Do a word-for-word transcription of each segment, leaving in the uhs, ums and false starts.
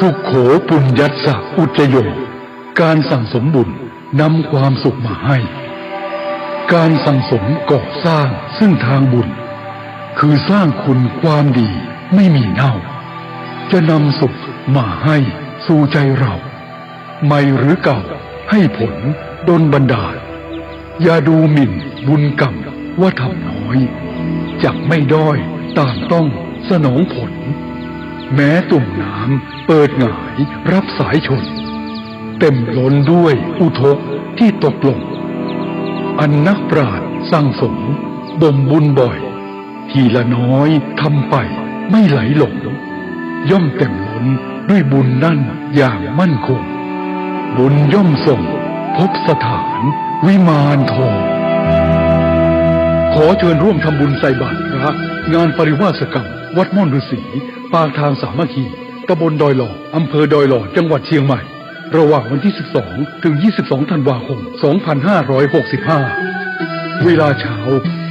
สุโข ปุญญัสสะ อุจจโย การสั่งสมบุญนำความสุขมาให้ การสั่งสมก่อสร้างซึ่งทางบุญ คือสร้างคุณความดีไม่มีเน่า จะนำสุขมาให้สู่ใจเรา ใหม่หรือเก่าให้ผลดลบันดาล อย่าดูหมิ่นบุญกรรมว่าทำน้อย จักไม่ด้อยต่างต้องสนองผล แม้ตุ่มน้ำเปิดหงายรับสายชน เต็มล้นด้วยอุทกที่ตกหล่น อันนักปราชญ์สั่งสมบ่มบุญบ่อย ทีละน้อยทำไปไม่ไหลหลง ย่อมเต็มล้นด้วยบุญนั่นอย่างมั่นคง บุญย่อมส่งพบสถานวิมานทอง ขอเชิญร่วมทำบุญใส่บาตรพระ งานปริวาสกรรม วัดม่อนฤๅษี ปากทางสามัคคี ตำบลดอยหล่อ อำเภอดอยหล่อ จังหวัดเชียงใหม่ ระหว่างวันที่ สิบสอง ถึง ยี่สิบสอง ธันวาคม สองพันห้าร้อยหกสิบห้า เวลาเช้า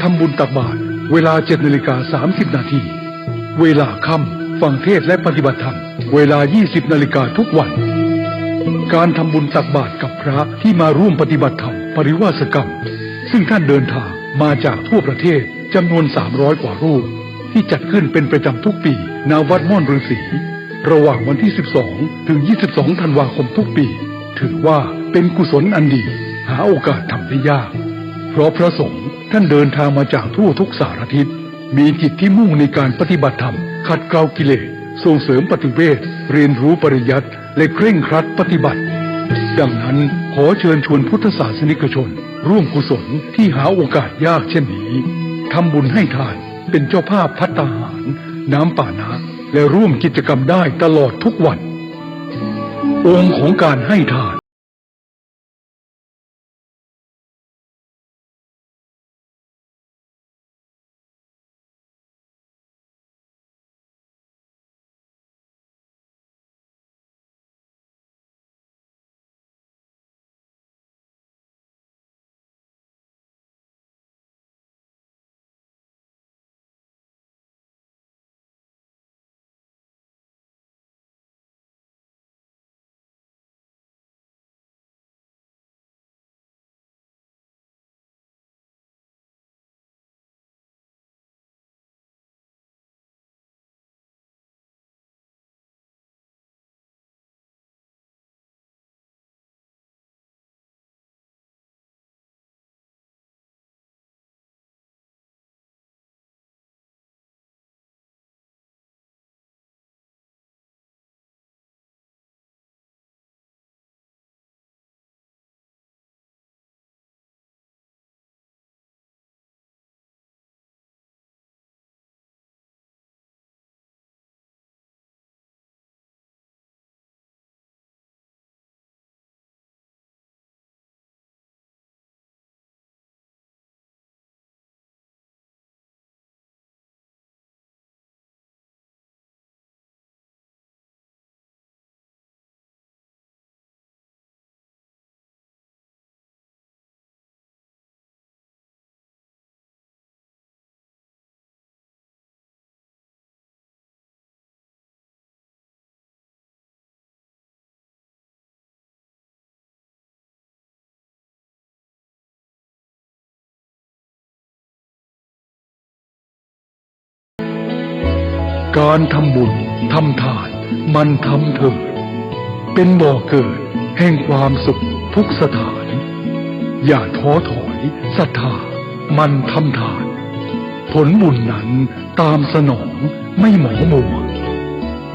ทำบุญตักบาตร เวลา เจ็ด นาฬิกา สามสิบ นาที เวลาค่ำ ฟังเทศน์และปฏิบัติธรรม เวลา ยี่สิบ นาฬิกาทุกวัน การทำบุญตักบาตรกับพระที่มาร่วมปฏิบัติธรรมปริวาสกรรม ซึ่งท่านเดินทางมาจากทั่วประเทศจำนวน สามร้อย กว่ารูป ที่จัดขึ้นเป็นประจำทุกปี ณ วัดม่อนฤๅษี ระหว่างวันที่ สิบสอง ถึง ยี่สิบสอง ธันวาคมทุกปี ถือว่าเป็นกุศลอันดี หาโอกาสทำได้ยาก เพราะพระสงฆ์ท่านเดินทางมาจากทั่วทุกสารทิศ มีจิตที่มุ่งในการปฏิบัติธรรม ขัดเกลากิเลส ส่งเสริมปฏิเวท เรียนรู้ปริยัติ และเคร่งครัดปฏิบัติ ดังนั้นขอเชิญชวนพุทธศาสนิกชน ร่วมกุศลที่หาโอกาสยากเช่นนี้ ทำบุญให้ทาน เป็นเจ้าภาพภัตตาหาร น้ำปานะ และร่วมกิจกรรมได้ตลอดทุกวัน องค์ของการให้ทาน การทำบุญทำทานหมั่นทำเถิด เป็นบ่อเกิดแห่งความสุขทุกสถาน อย่าท้อถอยศรัทธาหมั่นทำทาน ผลบุญนั้นตามสนองไม่หมองมัว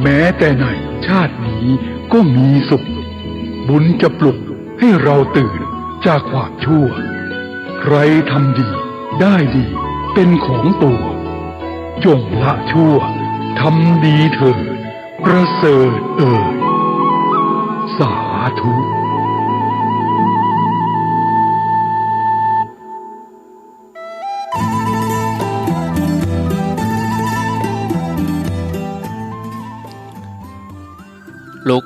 แม้แต่ในชาตินี้ก็มีสุข บุญจะปลุกให้เราตื่นจากความชั่ว ใครทำดีได้ดีเป็นของตัว จงละชั่วทำดีเถิด ประเสริฐเอ่ย สาธุ ลุก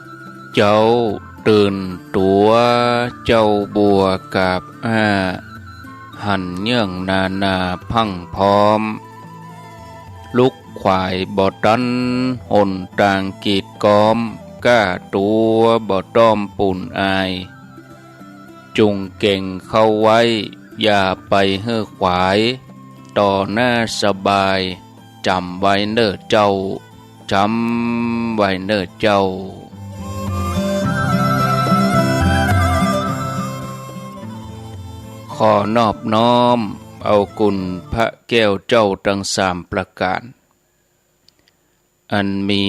เจ๊าตื่นตั๋ว เจ้าบัวกาบอ้า หันเยื่องนานาพรั่งพร้อม ลุกขวายบ่ตัน หนตางกีดก๊อม ก้าตั๋วบ่ต้องปูนอาย จุ่งเก่งเข้าไว้ อย่าไปหื้อขวาย ต่อหน้าสบาย จ๋ำไว้เน่อเจ้า จ๋ำไว้เน่อเจ้า ขอนอบน้อมเอาคุณพระแก้วเจ้าตังสามประก๋าน อันมี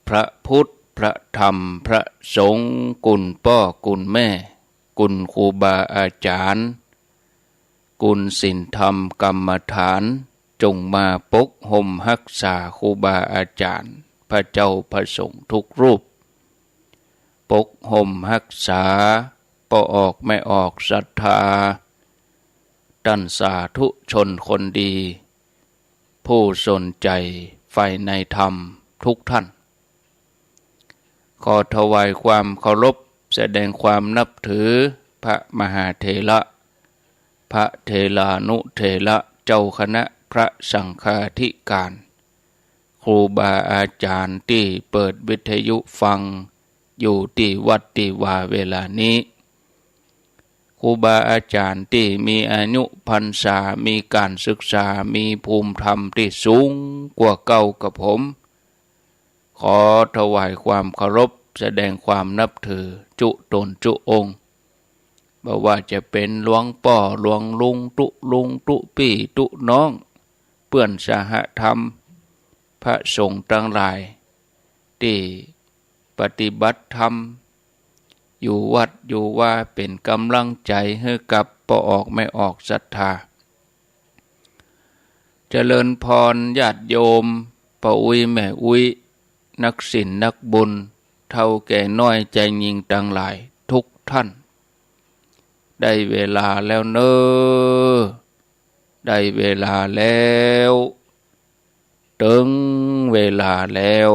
พระพุทธ พระธรรม พระสงฆ์ คุณป้อ คุณแม่ คุณครูบาอาจ๋ารย์ คุณศีลธรรมกรรมฐาน จงมาปกห่มฮักษาครูบาอาจ๋ารย์ พระเจ้าพระสงฆ์ทุกรูป ปกห่มฮักษาป้อออกแม่ออกศรัทธา ต้านสาธุชนคนดี ผู้สนใจ๋ใฝ่ในธรรมทุกท่าน ขอถวายความเคารพ แสดงความนับถือ พระมหาเถระ พระเถรานุเถระ เจ้าคณะพระสังฆาธิการ ครูบาอาจ๋ารย์ตี้เปิดวิทยุฟังอยู่ตี้วัดตี้วาเวลานี้ ครูบาอาจ๋ารย์ตี้มีอายุพรรษา มีก๋านศึกษา มีภูมิธรรมตี้สูงกว่าเก่ากับผม ขอถวายความเคารพ แสดงความนับถือจุ๊ต๋นจุ๊องค์ บ่ว่าจะเป๋นหลวงป้อ หลวงลุง ตุ๊ลุง ตุ๊ปี้ ตุ๊น้อง เปื้อนสหธรรม พระสงฆ์ตังหลาย ตี้ปฏิบัติธรรม อยู่วัดอยู่วา เป๋นก๋ำลังใจ๋หื้อกับป้อออกแม่ออกศรัทธา เจริญพรญาติโยม ป้ออุ๊ยแม่อุ๊ย นักศีลนักบุญ เฒ่าแก่น้อยใจ๋ยิ่งตังหลายทุกท่าน ได้เวลาแล้วเน่อ ได้เวลาแล้ว เถิงเวลาแล้ว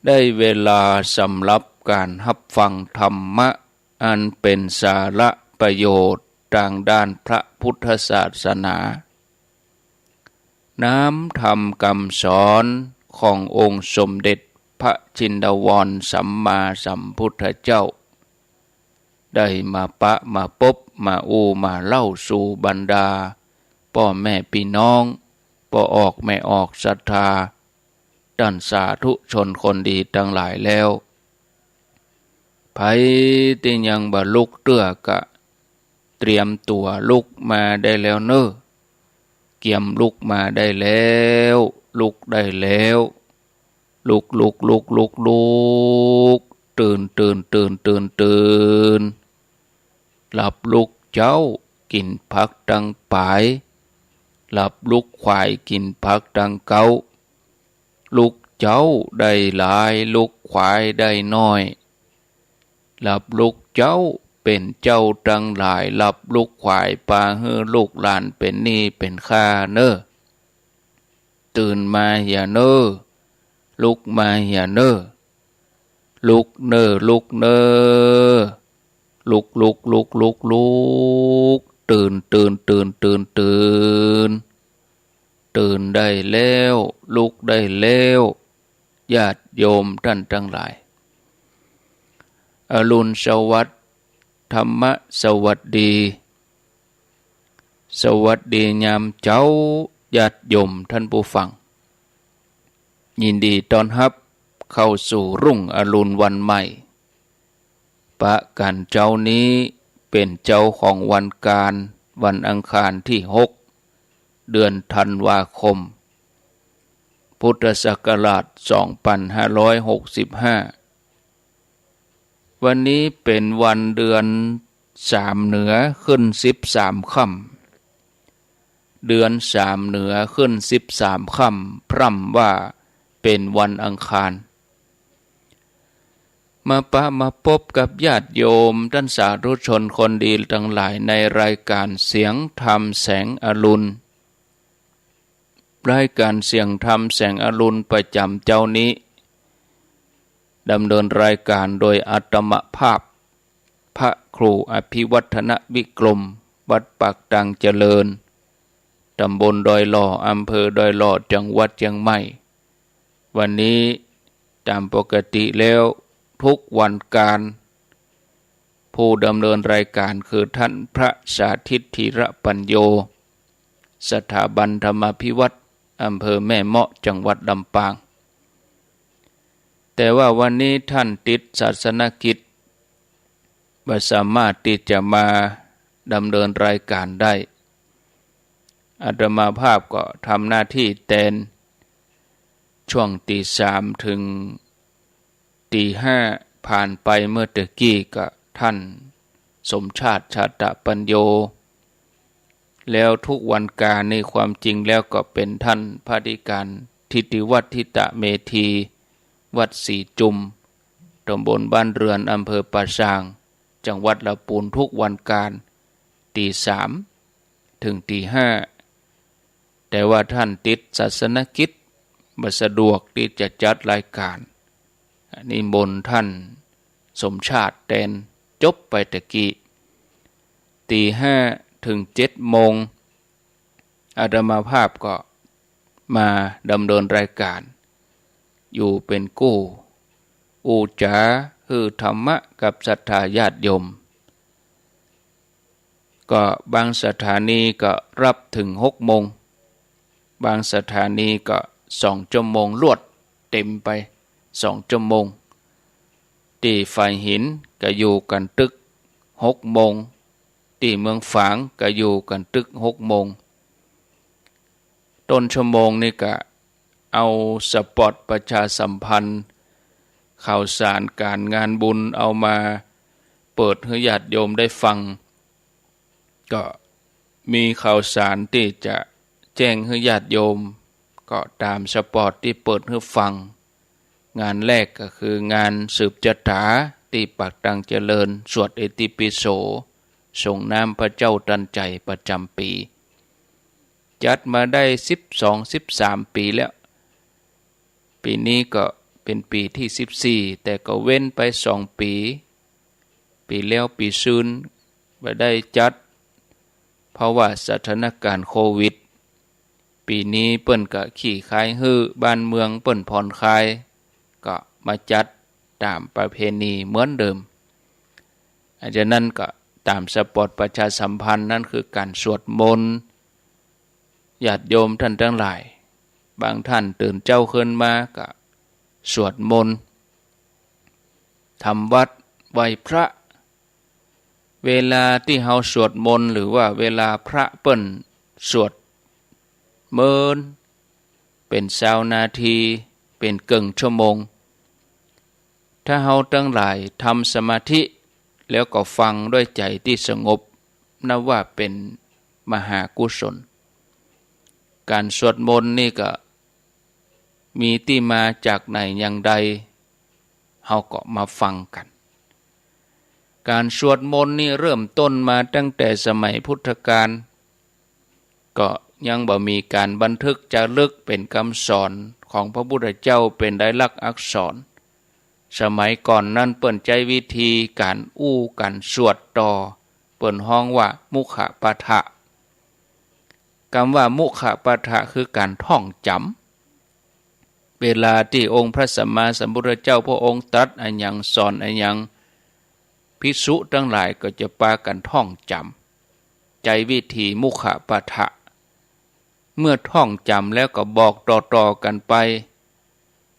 ได้เวลาสำหรับก๋านฮับฟังธรรมะ อันเป๋นสาระประโยชน์ตางด้านพระพุทธศาสนา น้ำธรรมกำสอนขององค์สมเด็จพระจินดาวรสัมมาสัมพุทธเจ้า ได้มาปะมาปบ มาอู้มาเล่าสู่บรรดาป้อแม่ปี้น้อง ป้อออกแม่ออกศรัทธา ต้านสาธุชนคนดีตังหลายแล้ว ใผตี้ยังบ่ลุกเตื้อกะ เตรียมตั๋วลุกมาได้แล้วเน่อ เกียมลุกมาได้แล้ว ลุกได้แล้ว ลุก ลุก ลุก ลุก ลุก ตื่น ตื่น ตื่น ตื่น ตื่น หลับลุกเจ๊า กิ๋นผักตังป๋าย หลับลุกขวาย กิ๋นผักตังเก๊า ลุกเจ๊าได้หลาย ลุกขวายได้น้อย หลับลุกเจ๊าเป๋นเจ้าตังหลาย หลับลุกขวายปาหื้อลูกหลานเป๋นหนี้เป๋นค่าเน่อ ตื่นมาเหียเน่อ ลุกมาเหียเน่อ ลุกเน่อ ลุกเน่อ ลุก ลุก ลุก ลุก ลุก ตื่น ตื่น ตื่น ตื่น ตื่น ตื่นได้แล้ว ลุกได้แล้ว ญาติโยมต้านตังหลาย อรุณสวัสดิ์ ธรรมะสวัสดี สวัสดียามเจ๊า ญาติโยมต้านผู้ฟัง ยินดีต้อนฮับเข้าสู่รุ่งอรุณวันใหม่ ปะกั๋นเจ๊านี้เป๋นเจ๊าของวันก๋าน วันอังคารตี้หก เดือนธันวาคม พุทธศักราชสองปันห้าร้อยหกสิบห้า วันนี้เป๋นวันเดือนสามเหนือขึ้นสิบสามค่ำ เดือนสามเหนือขึ้นสิบสามค่ำ พร่ำว่าเป๋นวันอังคาร มาปะมาปบกับญาติโยมต้านสาธุชนคนดีตังหลายในรายก๋านเสียงธรรมแสงอรุณ รายก๋านเสียงธรรมแสงอรุณประจ๋ำเจ๊านี้ ดำเนินรายก๋านโดยอาตมาภาพ พระครูอภิวัฒนวิกรม วัดปากตังเจริญ ตำบลดอยหล่อ อำเภอดอยหล่อ จังหวัดเจียงใหม่ วันนี้แต ต๋ามปกติแล้ว ทุกวันก๋าน ผู้ดำเนินรายก๋านคือท่านพระสาธิต ธีระปัญโญ สถาบันธรรมาภิวัฒน์ อำเภอแม่เมาะ จังหวัดลำปาง แต่ว่าวันนี้ท่านติดศาสนกิจ บ่สามารถตี้จะมาดำเนินรายก๋านได้ อาตมาภาพก็ทำหน้าตี้แตน ช่วงตีสามเถิงตีห้า ผ่านไปเมื่อตะกี้ก็ท่านสมชาติ ชาตะปัญโญ แล้วทุกวันก๋านนี่ความจริงแล้วก็เป๋นท่านพระอธิการ ทิติวัฒน์ ธิตะเมธี วัดศรีจุม ต๋ำบลบ้านเรือน อำเภอป่าซาง จังหวัดลำปูน ทุกวันก๋าน ตีสามเถิงตีห้า แต่ว่าท่านติดศาสนกิจ บ่สะดวกตี้จะจัดรายก๋าน นิมนต์ท่านสมชาติแตน จบไปตะกี้ ตีห้าเถิงเจ็ดโมง อาตมาภาพก็มาดำเนินรายก๋าน อยู่เป๋นกู้ อู้จ๋า หื้อธรรมะกับศรัทธาญาติโยม ก็บางสถานีก็ฮับเถิงหกโมง บางสถานีก็สองชั่วโมงลวด เต๋มไปสองชั่วโมง ตี้ฝายหินก็อยู่กั๋นตึกหกโมง ตี้เมืองฝางก็อยู่กั๋นตึกหกโมง ต้นชั่วโมงนี่ก็เอาสปอตประชาสัมพันธ์ ข่าวสารก๋านงานบุญเอามาเปิดหื้อญาติโยมได้ฟัง ก็มีข่าวสารตี้จะแจ้งหื้อญาติโยม ก็ต๋ามสปอตตี้เปิดหื้อฟัง งานแรกก็คืองานสืบจะต๋าตี้ปากตังเจริญ สวดอิติปิโส ส่งน้ำพระเจ้าตันใจประจ๋ำปี๋ จัดมาได้สิบสอง สิบสามปี๋แล้ว ปี๋นี้ก็เป๋นปี๋ตี้สิบสี่ แต่ก็เว้นไปสองปี๋ ปี๋แล้วปี๋ซืนบ่ได้จัด เพราะว่าสถานก๋ารณ์โควิด ปี๋นี้เปิ้นก็คลี่คลายหื้อบ้านเมืองเปิ้นผ่อนคลาย ก็มาจัดต๋ามประเพณีเหมือนเดิม อันฉะนั้นก็ต๋ามสปอตประชาสัมพันธ์นั้นคือก๋านสวดมนต์ ญาติโยมต้านตังหลาย บางต้านตื่นเจ๊าขึ้นมาก็สวดมนต์ ทำวัตร ไหว้พระ เวลาตี้เฮาสวดมนต์ หรือว่าเวลาพระเปิ้นสวดเมิน เป๋นซาวนาที เป๋นเกิ่งชั่วโมง ถ้าเฮาตังหลายทำสมาธิ แล้วก็ฟังด้วยใจ๋ตี้สงบ นับว่าเป๋นมหากุศล ก๋านสวดมนต์นี่ก็มีตี้มาจากไหนอย่างใด เฮาก็มาฟังกั๋น ก๋านสวดมนต์นี่เริ่มต้นมาตั้งแต่สมัยพุทธกาล ก็ยังบ่มีก๋านบันทึกจารึกเป๋นกำสอนของพระพุทธเจ้าเป๋นลายลักษณ์อักษร สมัยก่อนนั้นเปิ้นใจ๊วิธีก๋านอู้ก๋านสวดต่อ เปิ้นฮ้องว่ามุขปาฐะ กำว่ามุขปาฐะคือก๋านท่องจ๋ำ เวลาตี้องค์พระสัมมาสัมพุทธเจ้าพระองค์ตรัสอะหยังสอนอะหยัง ภิกษุตังหลายก็จะปากั๋นท่องจ๋ำ ใจ๊วิธีมุขปาฐะ เมื่อท่องจ๋ำแล้วก็บอกต่อๆ กั๋นไป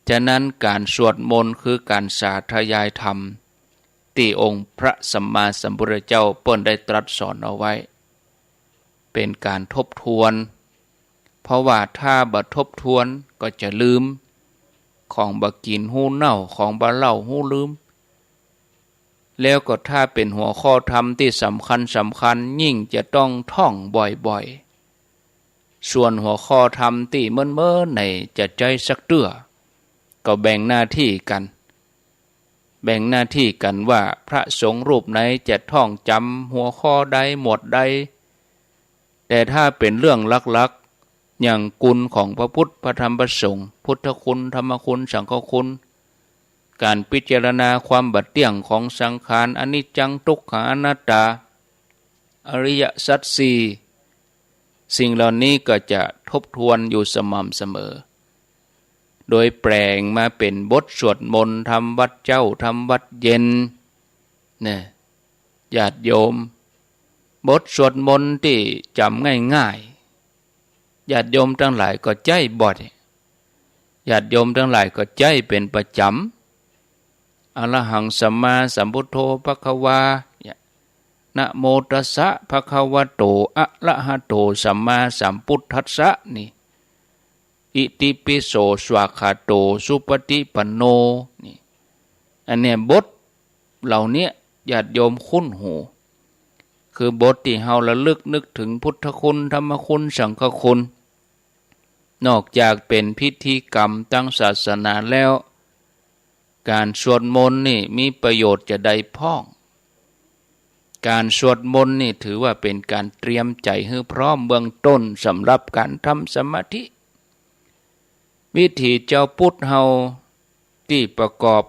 ฉะนั้นก๋านสวดมนต์คือก๋านสาธยายธรรม ตี้องค์พระสัมมาสัมพุทธเจ้าเปิ้นได้ตรัสสอนเอาไว้ เป๋นก๋านทบทวน เพราะว่าถ้าบ่ทบทวนก็จะลืม ของบ่กิ๋นฮู้เน่า ของบ่เล่าฮู้ลืม แล้วก็ถ้าเป๋นหัวข้อธรรมตี้สำคัญสำคัญ ยิ่งจะต้องท่องบ่อยๆ ส่วนหัวข้อธรรมตี้เมินๆ ไหนจะใจ๊สักเตื้อ ก็แบ่งหน้าตี้กั๋น แบ่งหน้าตี้กั๋นว่าพระสงฆ์รูปไหนจะท่องจ๋ำหัวข้อใดหมวดใด แต่ถ้าเป๋นเรื่องหลักๆ อย่างคุณของพระพุทธ พระธรรม พระสงฆ์ พุทธคุณ ธรรมคุณ สังฆคุณ ก๋านพิจารณาความบ่เตี้ยงของสังขาร อนิจจัง ทุกขัง อนัตตา อริยสัจสี่ สิ่งเหล่านี้ก็จะทบทวนอยู่สม่ำเสมอ โดยแป๋งมาเป๋นบทสวดมนต์ทำวัตรเจ๊าทำวัตรเย็น เนี่ย ญาติโยม บทสวดมนต์ตี้จ๋ำง่ายๆ ญาติโยมตังหลายก็ใจ๊บ่ ญาติโยมตังหลายก็ใจ๊เป๋นประจ๋ำ อะระหังสัมมาสัมพุทโธภะคะวา นะโมตัสสะภะคะวะโต อะระหะโต สัมมาสัมพุทธัสสะ นี่ อิติปิโส สวากขาโต สุปฏิปันโน นี่ อันเนี้ยบทเหล่าเนี้ยญาติโยมคุ้นหู คือบทตี้เฮาระลึกนึกเถิงพุทธคุณ ธรรมคุณ สังฆคุณ นอกจากเป๋นพิธีกรรมตางศาสนาแล้ว ก๋านสวดมนต์นี่มีประโยชน์จาใดพ่อง ก๋านสวดมนต์นี่ถือว่าเป๋นก๋านเตรียมใจ๋หื้อพร้อมเบื้องต้นสำหรับก๋านทำสมาธิ วิถีจาวพุทธเฮาตี้ประกอบ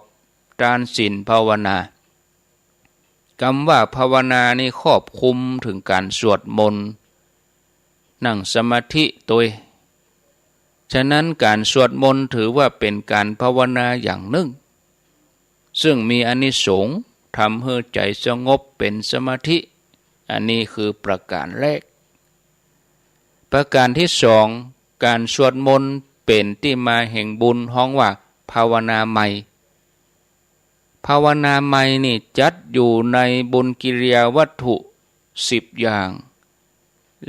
ตานศีลภาวนา กำว่าภาวนานี่ครอบคลุมเถิงก๋านสวดมนต์ นั่งสมาธิตวย ฉะนั้นก๋านสวดมนต์ถือว่าเป๋นก๋านภาวนาอย่างนึ่ง ซึ่งมีอานิสงส์ทำหื้อใจ๋สงบเป๋นสมาธิ อันนี้คือประก๋านแรก ประก๋านตี้สอง ก๋านสวดมนต์เป๋นตี้มาแห่งบุญฮ้องว่าภาวนาใหม่ ภาวนาใหม่นี่จัดอยู่ในบุญกิริยาวัตถุสิบอย่าง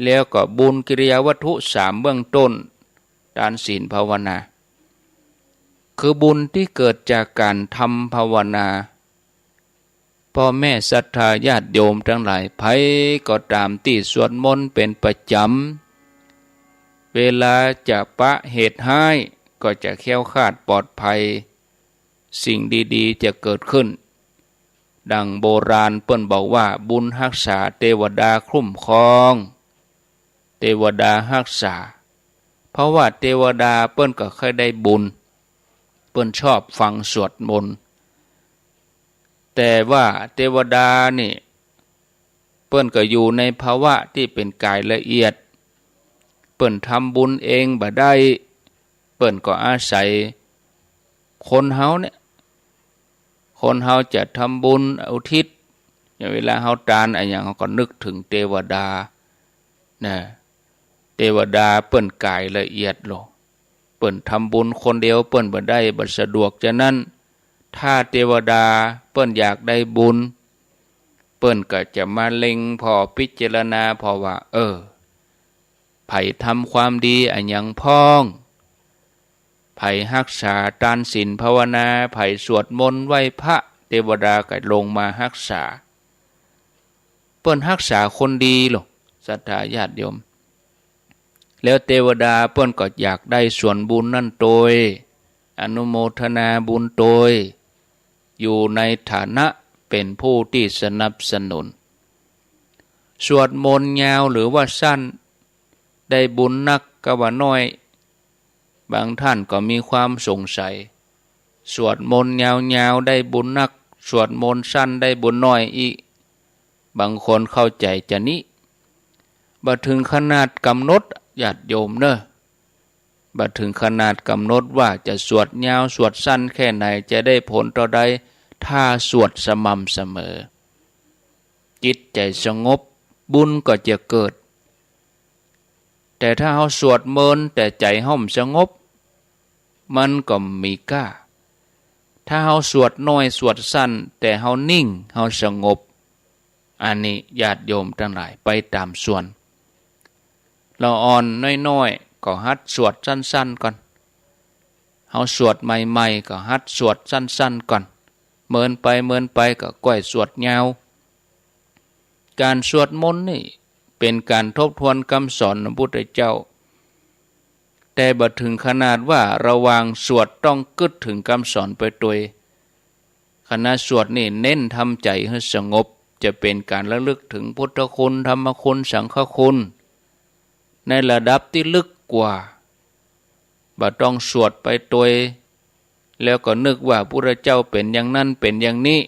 แล้วก็บุญกิริยาวัตถุสามเบื้องต้น ตานศีลภาวนา คือบุญตี้เกิดจากก๋านทำภาวนา ป้อแม่ศรัทธาญาติโยมตังหลาย ใผก็ต๋ามตี้สวดมนต์เป๋นประจ๋ำ เวลาจะปะเหตุฮ้ายก็จะแคล้วคลาดปลอดภัย สิ่งดีๆ จะเกิดขึ้น ดังโบราณเปิ้นบอกว่า บุญฮักษาเตวดาคุ้มครอง เตวดาฮักษา เพราะว่าเตวดาเปิ้นก็ใค่ได้บุญ เปิ้นชอบฟังสวดมนต์ แต่ว่าเตวดานี่ เปิ้นก็อยู่ในภาวะตี้เป๋นก๋ายละเอียด เปิ้นทำบุญเองบ่ได้ เปิ้นก็อาศัยคนเฮาเนี่ย คนเฮาจะทำบุญอุทิศ อย่างเวลาเฮาตานอะหยัง เฮาก็นึกเถิงเตวดา นะ เตวดาเปิ้นก๋ายละเอียดโล เปิ้นทำบุญคนเดียวเปิ้นบ่ได้ บ่สะดวก ฉะนั้น ถ้าเตวดาเปิ้นอยากได้บุญ เปิ้นก็จะมาเล็งผ่อ พิจารณาผ่อว่า เออ ใผทำความดีอะหยังพ่อง ใผฮักษาตานศีลภาวนา ใผสวดมนต์ไหว้พระ เตวดาก็ลงมาฮักษา เปิ้นฮักษาคนดีโล ศรัทธาญาติโยม แล้วเตวดาเปิ้นก็อยากได้ส่วนบุญนั้นตวย อนุโมทนาบุญตวย อยู่ในฐานะเป๋นผู้ตี้สนับสนุน สวดมนต์ยาวหรือว่าสั้น ได้บุญนักกาว่าน้อย บางท่านก็มีความสงสัย สวดมนต์ยาวๆ ได้บุญนัก สวดมนต์สั้นได้บุญน้อยอี้ บางคนเข้าใจ๋จานี้ บ่เถิงขนาดกำหนด ญาติโยมเน่อ บ่เถิงขนาดกำหนดว่าจะสวดยาวสวดสั้นแค่ไหน จะได้ผลเต้าใด ถ้าสวดสม่ำเสมอ จิตใจ๋สงบ บุญก็จะเกิด แต่ถ้าเฮาสวดเมินแต่ใจ๋เฮาบ่สงบ มันก็บ่มีก้า ถ้าเฮาสวดน้อยสวดสั้น แต่เฮานิ่ง เฮาสงบ อันนี้ญาติโยมตังหลายไปต๋ามส่วน ละอ่อนน้อยๆ ก็หัดสวดสั้นๆ ก่อน เฮาสวดใหม่ๆ ก็หัดสวดสั้นๆ ก่อน เมินไปเมินไปก็ก้อยสวดยาว ก๋านสวดมนต์นี่เป๋นก๋านทบทวนกำสอนพระพุทธเจ้า แต่บ่เถิงขนาดว่าระหว่างสวดต้องกึ๊ดเถิงกำสอนไปตวย ขณะสวดนี่เน้นทำใจ๋หื้อสงบ จะเป๋นก๋านระลึกเถิงพุทธคุณ ธรรมคุณ สังฆคุณ ในระดับตี้ลึกกว่า บ่ต้องสวดไปตวย แล้วก็นึกว่าพุทธเจ้าเป๋นอย่างนั้นเป๋นอย่างนี้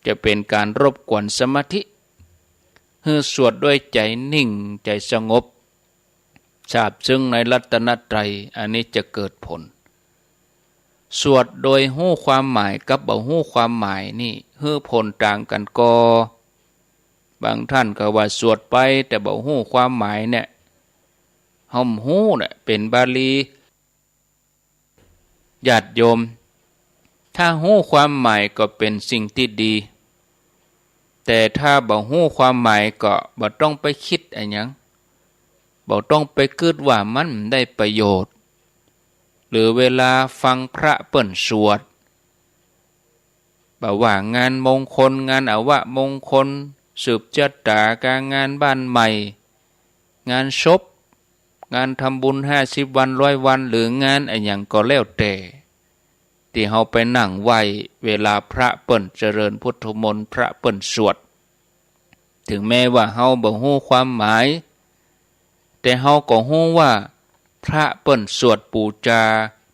จะเป๋นก๋านรบกวนสมาธิ หื้อสวดด้วยใจ๋นิ่งใจ๋สงบ ซาบซึ้งในรัตนตรัย อันนี้จะเกิดผล สวดโดยฮู้ความหมายกับบ่ฮู้ความหมายนี่ หื้อผลต่างกั๋นก่อ บางต้านก็ว่าสวดไปแต่บ่ฮู้ความหมายเนี่ย เฮาบ่ฮู้น่ะ เป๋นบาลี ญาติโยม ถ้าฮู้ความหมายก็เป๋นสิ่งตี้ดี แต่ถ้าบ่ฮู้ความหมายก็บ่ต้องไปกึ๊ดอะหยัง บ่ต้องไปกึ๊ดว่ามันได้ประโยชน์ หรือเวลาฟังพระเปิ้นสวด บ่ว่างานมงคล งานอวมงคล สืบจะต๋า กางานบ้านใหม่ งานศพ งานทำบุญห้าสิบวัน ร้อยวัน หรืองานอะหยังก็แล้วแต่ ตี้เฮาไปนั่งไหว้ เวลาพระเปิ้นเจริญพุทธมนต์ พระเปิ้นสวด ถึงแม้ว่าเฮาบ่ฮู้ความหมาย แต่เฮาก็ฮู้ว่าพระเปิ้นสวดปู๋จา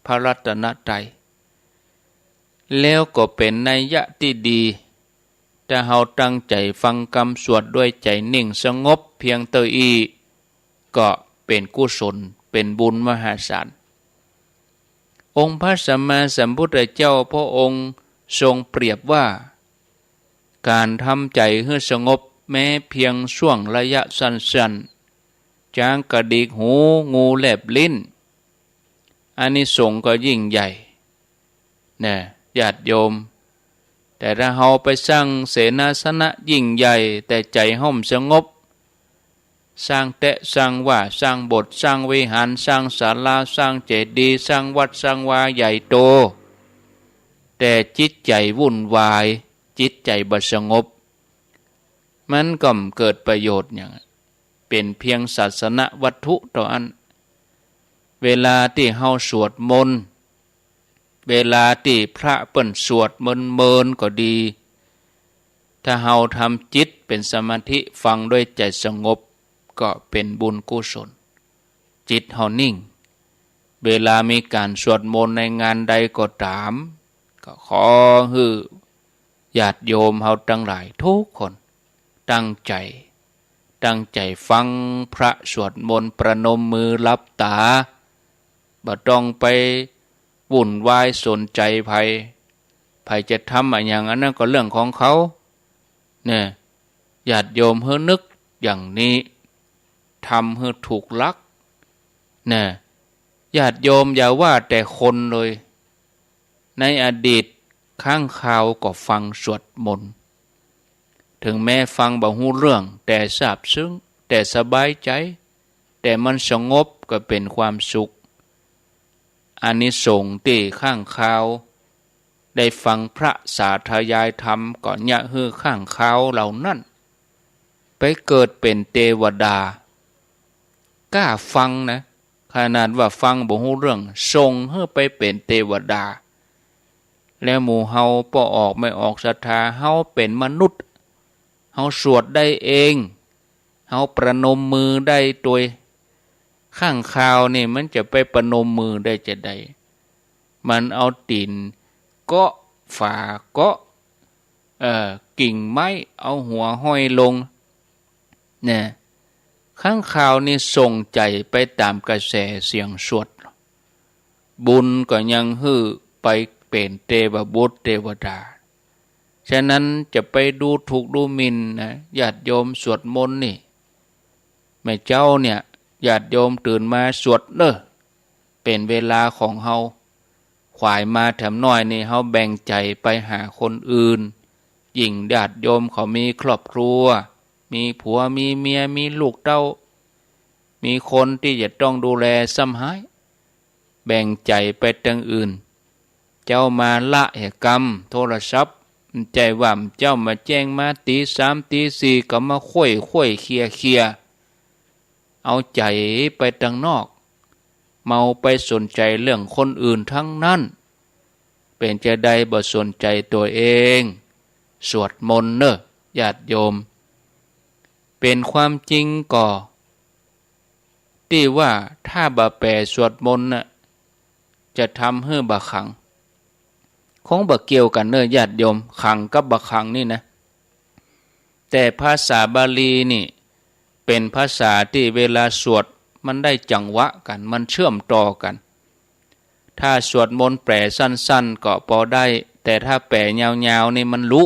พระรัตนตรัย แล้วก็เป๋นนัยยะตี้ดี ถ้าเฮาตั้งใจ๋ฟังกำสวดด้วยใจ๋นิ่งสงบเพียงเต้าอี้ ก็เป๋นกุศล เป๋นบุญมหาศาล องค์พระสัมมาสัมพุทธเจ้าพระองค์ทรงเปรียบว่า ก๋านทำใจ๋หื้อสงบแม้เพียงช่วงระยะสั้นๆ จ๊างกระดิกหู งูแลบลิ้น อานิสงส์ก็ยิ่งใหญ่ นะ ญาติโยม แต่ถ้าเฮาไปสร้างเสนาสนะยิ่งใหญ่ แต่ใจ๋เฮาบ่สงบ สร้างแต๊ะสร้างว่า สร้างโบสถ์ สร้างวิหาร สร้างศาลา สร้างเจดีย์ สร้างวัดสร้างวาใหญ่โต แต่จิตใจ๋วุ่นวาย จิตใจ๋บ่สงบ มันก็บ่เกิดประโยชน์หยัง เป๋นเพียงศาสนวัตถุเต้าอั้น เวลาตี้เฮาสวดมนต์ เวลาตี้พระเปิ้นสวดเมินๆ ก็ดี ถ้าเฮาทำจิตเป๋นสมาธิ ฟังด้วยใจ๋สงบ ก็เป๋นบุญกุศล จิตเฮานิ่ง เวลามีก๋านสวดมนต์ในงานใดก็ต๋าม ก็ขอหื้อญาติโยมเฮาตังหลายกู้คน ตั้งใจ๋ ตั้งใจ๋ฟังพระสวดมนต์ ประนมมือหลับต๋า บ่ต้องไปวุ่นวายสนใจ๋ใผ ใผจะทำอะหยัง อันนั้นก็เรื่องของเขา เนี่ย ญาติโยมหื้อนึกอย่างนี้ ทำหื้อถูกหลัก เนี่ย ญาติโยมอย่าว่าแต่คนเลย ในอดีตข้างคาวก็ฟังสวดมนต์ ถึงแม้ฟังบ่ฮู้เรื่อง แต่ซาบซึ้ง แต่สบายใจ๋ แต่มันสงบก็เป๋นความสุข อานิสงส์ตี้ข้างคาวได้ฟังพระสาธยายธรรม ก็เยียะหื้อข้างคาวเหล่านั้นไปเกิดเป๋นเตวดา กล้าฟังนะ ขนาดว่าฟังบ่ฮู้เรื่อง ส่งหื้อไปเป๋นเตวดา แล้วหมู่เฮาป้อออกไม่ออกศรัทธา เฮาเป๋นมนุษย์ เฮาสวดได้เอง เฮาประนมมือได้ตวย ข้างคาวนี่มันจะไปประนมมือได้จาใด มันเอาตี๋นเกาะฝา เกาะ เอ่อ กิ่งไม้ เอาหัวห้อยลง เนี่ย ข้างคาวนี่ส่งใจ๋ไปต๋ามกระแสเสียงสวด บุญก็ยังหื้อไปเป๋นเตวบุตรเตวดา ฉะนั้นจะไปดูถูกดูหมิ่นนะ ญาติโยมสวดมนต์นี่ แม่เจ้าเนี่ย ญาติโยมตื่นมาสวดเน่อ เป๋นเวลาของเฮา ขวายมาแถมน้อยนี่ เฮาแบ่งใจ๋ไปหาคนอื่น ยิ่งญาติโยมเขามีครอบครัว มีผัว มีเมีย มีลูกเต้า มีคนตี้จะต้องดูแลซ้ำฮ้าย แบ่งใจ๋ไปตังอื่น เจ้ามาละแหกำโทรศัพท์ บ่ใจ้ว่าเจ้ามาแจ้งมาตี๋สามตี๋สี่ ก็มาค่อยๆ เคลียร์ๆ เอาใจ๋ไปตังนอก เมาไปสนใจ๋เรื่องคนอื่นตังนั้น เป๋นจาใดบ่สนใจ๋ตั๋วเอง สวดมนต์เน่อ ญาติโยม เป๋นความจริงก่อ ตี้ว่าถ้าบ่แป๋สวดมนต์น่ะ จะทำหื้อบ่ขลัง คงบ่เกี่ยวกั๋นเน่อ ญาติโยม ขลังกับบ่ขลังนี่นะ แต่ภาษาบาลีนี่ เป๋นภาษาตี้เวลาสวดมันได้จังหวะกั๋น มันเชื่อมต่อกั๋น ถ้าสวดมนต์แปลสั้นๆ ก็ปอได้ แต่ถ้าแปลยาวๆ นี่มันลุ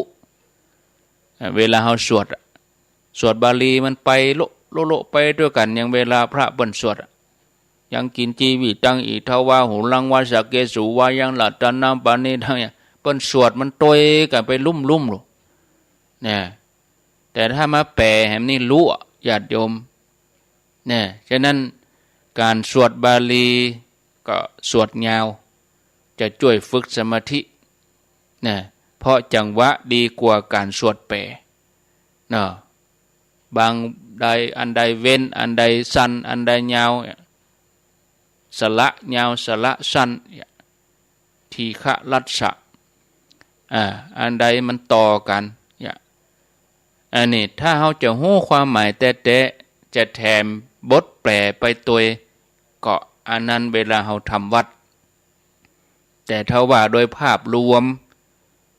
อ่ะ เวลาเฮาสวดอะ สวดบาลีมันไปโละโละโละไปตวยกั๋น อย่างเวลาพระเปิ้นสวดอะ ยังกิญจีวิตัง อิทธาวาหุรังวาสักเขสุวายัง รัตนะปาณิธัง เนี่ย เปิ้นสวดมันตวยกั๋นไปลุ่มๆ ลูก เนี่ย แต่ถ้ามาแปลแหมนี่ลุอะ ญาติโยม เนี่ย ฉะนั้นก๋านสวดบาลีก็สวดยาว จะจ้วยฝึกสมาธิ เนี่ย เพราะจังหวะดีกว่าก๋านสวดแปล เนาะ บางใดอันใดเว้น อันใดสั้น อันใดยาว สระยาว สระสั้น ทีฆะรัศะ อ่า อันใดมันต่อกั๋น เนี่ย อันนี้ถ้าเฮาจะฮู้ความหมายแต๊ๆ จะแถมบทแปลไปตวย ก็อันนั้นเวลาเฮาทำวัตร แต่ถ้าว่าโดยภาพรวม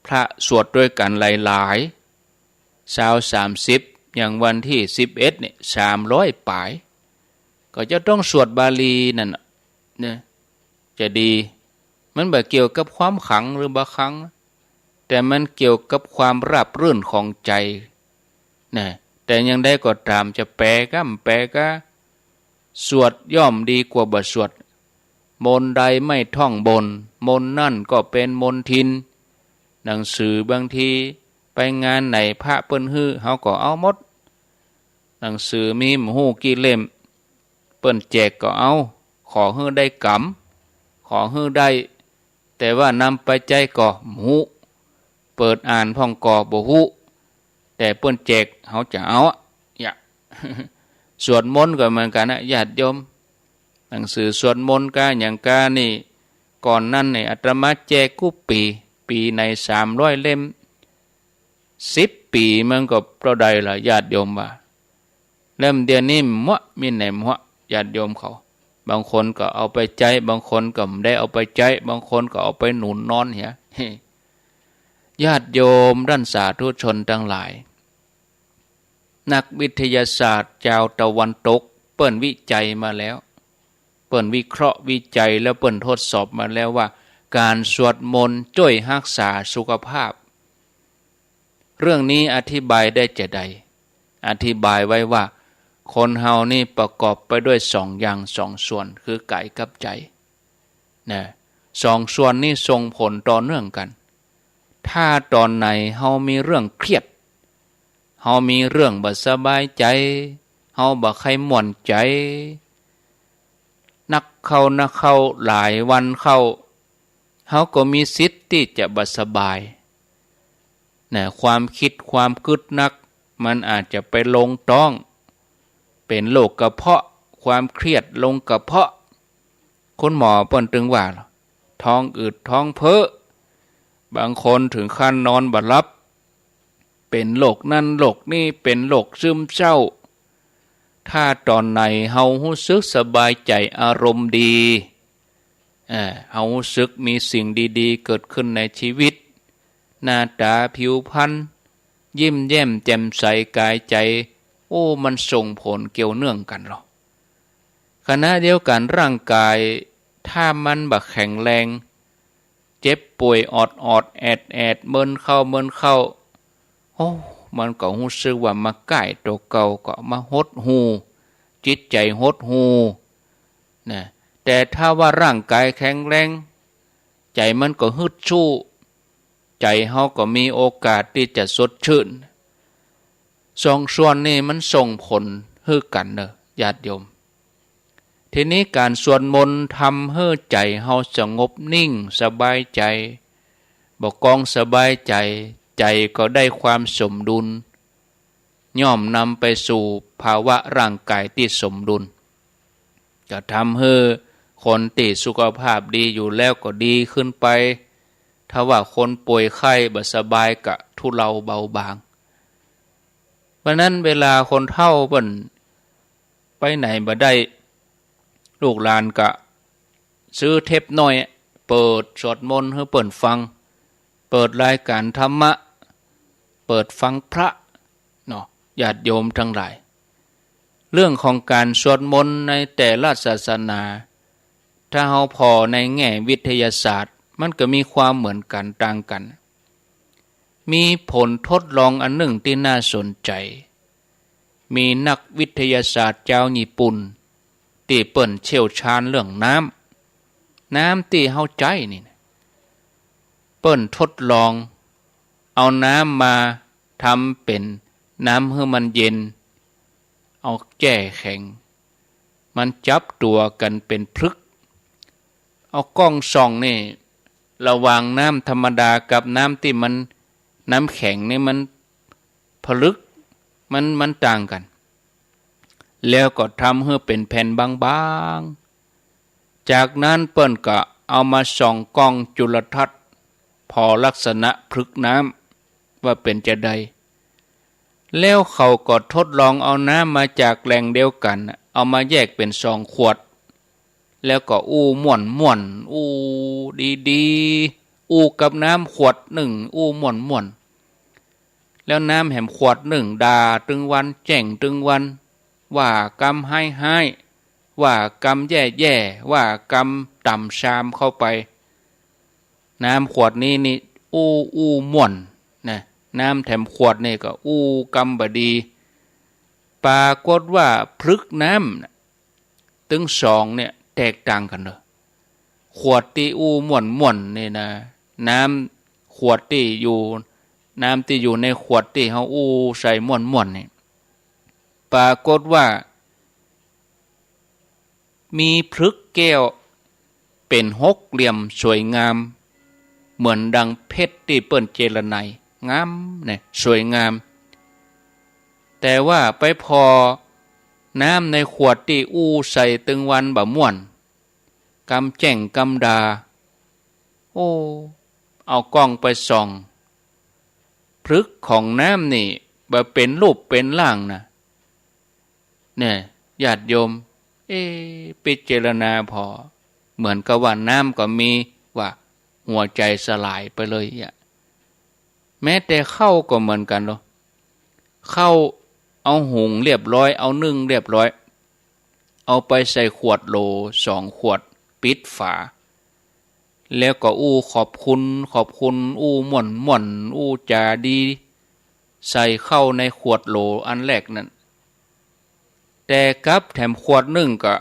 พระสวดตวยกั๋นหลายๆ ซาว สามสิบ อย่างวันตี้สิบเอ็ดเนี่ย สามร้อยป๋าย ก็จะต้องสวดบาลีนั่นน่ะ เนี่ย จะดี มันบ่เกี่ยวกับความขลังหรือบ่ขลัง แต่มันเกี่ยวกับความราบรื่นของใจ๋ นะ แต่อย่างใดก็ต๋าม จะแปลก้ำแปลก้า สวดย่อมดีกว่าบ่สวด มนต์ใดไม่ท่องบน มนต์นั้นก็เป๋นมลทิน หนังสือบางทีไปงานไหนพระเปิ้นหื้อ เฮาก็เอาหมด หนังสือมีบ่ฮู้กี่เล่ม เปิ้นแจกก็เอา ขอหื้อได้ก๋ำ ขอหื้อได้ แต่ว่านำไปใจ๊ก็บ่ฮู้ เปิดอ่านพ่องก็บ่ฮู้ แต่เปิ้นแจกเฮาจะเอาอะ เนี่ย สวดมนต์ก็เหมือนกั๋นนะ ญาติโยม หนังสือสวดมนต์ก้าหยังก้านี่ ก่อนนั้นนี่อาตมาแจกกู้ปี๋ ปี๋ไหนสามร้อยเล่ม สิบปี๋มันก็เต้าใดล่ะ ญาติโยมว่า แล้วเดี๋ยวนี้มัว มีไหนมัว ญาติโยมเขา บางคนก็เอาไปใจ๊ บางคนก็บ่ได้เอาไปใจ๊ บางคนก็เอาไปหนุนนอนเหีย ญาติโยมต้านสาธุชนตังหลาย นักวิทยาศาสตร์จาวตะวันตกเปิ้นวิจัยมาแล้ว เปิ้นวิเคราะห์วิจัยแล้วเปิ้นทดสอบมาแล้วว่า ก๋านสวดมนต์จ้วยฮักษาสุขภาพ เรื่องนี้อธิบายได้จาใด อธิบายไว้ว่า คนเฮานี่ประกอบไปด้วยสองอย่างสองส่วน คือกายกับใจ๋ นะ สองส่วนนี้ส่งผลต่อเนื่องกั๋น ถ้าต๋อนไหนเฮามีเรื่องเครียด เฮามีเรื่องบ่สบายใจ๋ เฮาบ่ใค่ม่วนใจ๋ นักเข้านักเข้าหลายวันเข้า เฮาก็มีสิทธิ์ตี้จะบ่สบาย นะ ความกึ๊ดความกึ๊ดนัก มันอาจจะไปลงต๊อง เป๋นโรคกระเพาะ ความเครียดลงกระเพาะ คุณหมอเปิ้นตึงว่า ท้องอืดท้องเฟ้อ บางคนเถิงขั้นนอนบ่หลับ เป๋นโรคนั้นโรคนี้ เป๋นโรคซึมเศร้า ถ้าต๋อนไหนเฮาฮู้สึกสบายใจ๋ อารมณ์ดี เอ่อ เฮาฮู้สึกมีสิ่งดีๆ เกิดขึ้นในชีวิต หน้าต๋าผิวพรรณ ยิ้มแย้มแจ่มใส กายใจ๋ โอ้ มันส่งผลเกี่ยวเนื่องกั๋นลอ ขณะเดียวกั๋นร่างกาย ถ้ามันบ่แข็งแรง เจ็บป่วยออดๆ แอดๆ เมินเข้าเมินเข้า โอ้ มันก็ฮู้สึกว่ามาใก้ตั๋วเก่า ก็มาหดหู่ จิตใจ๋หดหู่ นะ แต่ถ้าว่าร่างกายแข็งแรง ใจ๋มันก็ฮึดสู้ ใจ๋เฮาก็มีโอกาสตี้จะสดชื่น สองส่วนนี้มันส่งผลหื้อกั๋นเน่อ ญาติโยม ทีนี้ก๋านสวดมนต์ทำหื้อใจ๋เฮาสงบนิ่งสบายใจ๋ บ่กองสบายใจ๋ ใจ๋ก็ได้ความสมดุล ย่อมนำไปสู่ภาวะร่างกายตี้สมดุล จะทำหื้อคนตี้สุขภาพดีอยู่แล้วก็ดีขึ้นไป ถ้าว่าคนป่วยไข้บ่สบายก็ทุเลาเบาบาง เพราะนั้นเวลาคนเฒ่าเปิ้นไปไหนบ่ได้ ลูกหลานก็ซื้อเทปน้อย เปิดสวดมนต์หื้อเปิ้นฟัง เปิดรายการธรรมะ เปิดฟังพระ เนาะ ญาติโยมตังหลาย เรื่องของก๋านสวดมนต์ในแต่ละศาสนา ถ้าเฮาผ่อในแง่วิทยาศาสตร์ มันก็มีความเหมือนกั๋นต่างกั๋น มีผลทดลองอันนึ่งตี้น่าสนใจ๋ มีนักวิทยาศาสตร์จาวญี่ปุ่น ตี้เปิ้นเชี่ยวชาญเรื่องน้ำ น้ำตี้เฮาใจ๊นี่นะ เปิ้นทดลองเอาน้ำมาทำเป๋นน้ำหื้อมันเย็น เอาแจ้แข็ง มันจับตั๋วกั๋นเป๋นผลึก เอาก้องส่องนี่ ระหว่างน้ำธรรมดากับน้ำตี้มัน น้ำแข็งนี่มันผลึก มัน มันต่างกั๋น แล้วก็ทำหื้อเป๋นแผ่นบางๆ จากนั้นเปิ้นก็เอามาส่องก้องจุลทรรศน์ ผ่อลักษณะผลึกน้ำว่าเป๋นจาใด แล้วเขาก็ทดลองเอาน้ำมาจากแหล่งเดียวกั๋น เอามาแยกเป๋นสองขวด แล้วก็อู้ม่วนๆ อู้ดีๆ อู้กับน้ำขวดนึ่ง อู้ม่วนๆ แล้วน้ำแหมขวดนึ่งด่าตึงวัน แจ้งตึงวัน ว่ากำฮ้ายๆ ว่ากำแย่ๆ ว่ากำต่ำซามเข้าไป น้ำขวดนี้นี่อู้ อู้ม่วนนะ น้ำแถมขวดนี่ก็อู้กำบ่ดี ปรากฏว่าผลึกน้ำน่ะ ตึงสองเนี่ยแตกต่างกั๋นเนาะ ขวดตี้อู้ม่วนๆ นี่นะ น้ำขวดตี้อยู่ น้ำตี้อยู่ในขวดตี้เฮาอู้ใส่ม่วนๆ นี่ ปรากฏว่า มีผลึกแก้วเป๋นหกเหลี่ยมสวยงาม เหมือนดังเพชรตี้เปิ้นเจรไน งามนะ สวยงาม แต่ว่าไปผ่อน้ำในขวดตี้อู้ใส่ตึงวันบ่ม่วน กำแจ้งกำด่า โอ้ เอาก้องไปส่อง ผลึกของน้ำนี่บ่เป๋นรูปเป๋นร่างนะ เนี่ย ญาติโยม เอ๊ะ พิจารณาผ่อ เหมือนกับว่าน้ำก็มี ว่าหัวใจ๋สลายไปเลยอะ แม้แต่ข้าวก็เหมือนกั๋นเนาะ ข้าวเอาหุงเรียบร้อย เอานึ่งเรียบร้อย เอาไปใส่ขวดโหลสองขวด ปิดฝา แล้วก็อู้ขอบคุณ ขอบคุณ อู้ม่วนๆ อู้จ๋าดี ใส่เข้าในขวดโหลอันแรกนั้น แต่กลับแถมขวดนึ่งก็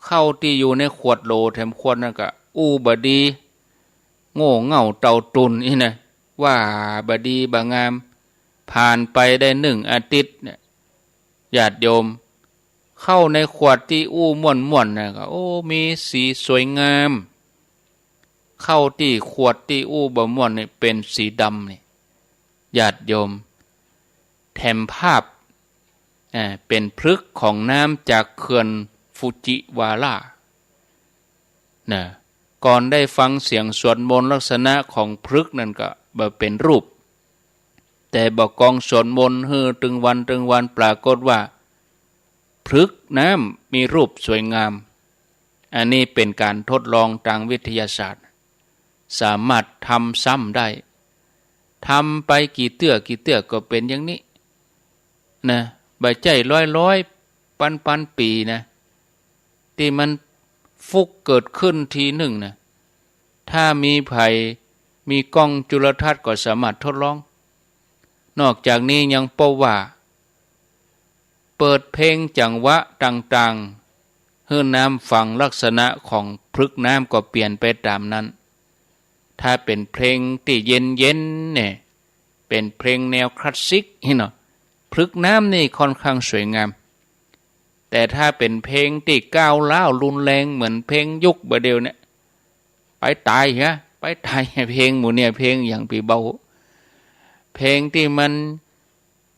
เข้าตี้อยู่ในขวดโหลแถมขวดนั้นก็อู้บ่ดี โง่เง่าเต่าตุ่นอี้นะ ว่าบ่ดีบ่งาม ผ่านไปได้นึ่งอาทิตย์เนี่ย ญาติโยม เข้าในขวดตี้อู้ม่วนๆ น่ะก็ โอ้ มีสีสวยงาม เข้าตี้ขวดตี้อู้บ่ม่วนนี่เป๋นสีดำนี่ ญาติโยม แถมภาพ อ่า เป๋นผลึกของน้ำจากเขื่อนฟูจิวาระ นะ ก่อนได้ฟังเสียงสวดมนต์ลักษณะของผลึกนั้นก็บ่เป๋นรูป แต่บ่กองสวดมนต์หื้อตึงวันตึงวัน ปรากฏว่า ผลึกน้ำมีรูปสวยงาม อันนี้เป๋นก๋านทดลองตางวิทยาศาสตร์ สามารถทำซ้ำได้ ทำไปกี่เตื้อกี่เตื้อก็เป๋นอย่างนี้ นะ บ่ใจ้ร้อยๆ ปันๆ ปี๋นะ ตี้มันฟลุกเกิดขึ้นทีนึ่งนะ ถ้ามีใผ มีก้องจุลทรรศน์ก็สามารถทดลอง นอกจากนี้ยังปบว่า เปิดเพลงจังหวะต่างๆ หื้อน้ำฟัง ลักษณะของผลึกน้ำก็เปลี่ยนไปต๋ามนั้น ถ้าเป๋นเพลงตี้เย็นๆ เนี่ย เป๋นเพลงแนวคลาสสิกนี่เนาะ ผลึกน้ำนี่ค่อนข้างสวยงาม แต่ถ้าเป๋นเพลงตี้ก้าวร้าวรุนแรงเหมือนเพลงยุคบ่าเดี่ยวเนี่ย ไปต๋ายเหีย ไปต๋าย เพลงหมู่เนี่ย เพลงอย่างปี้เบา เพลงตี้มัน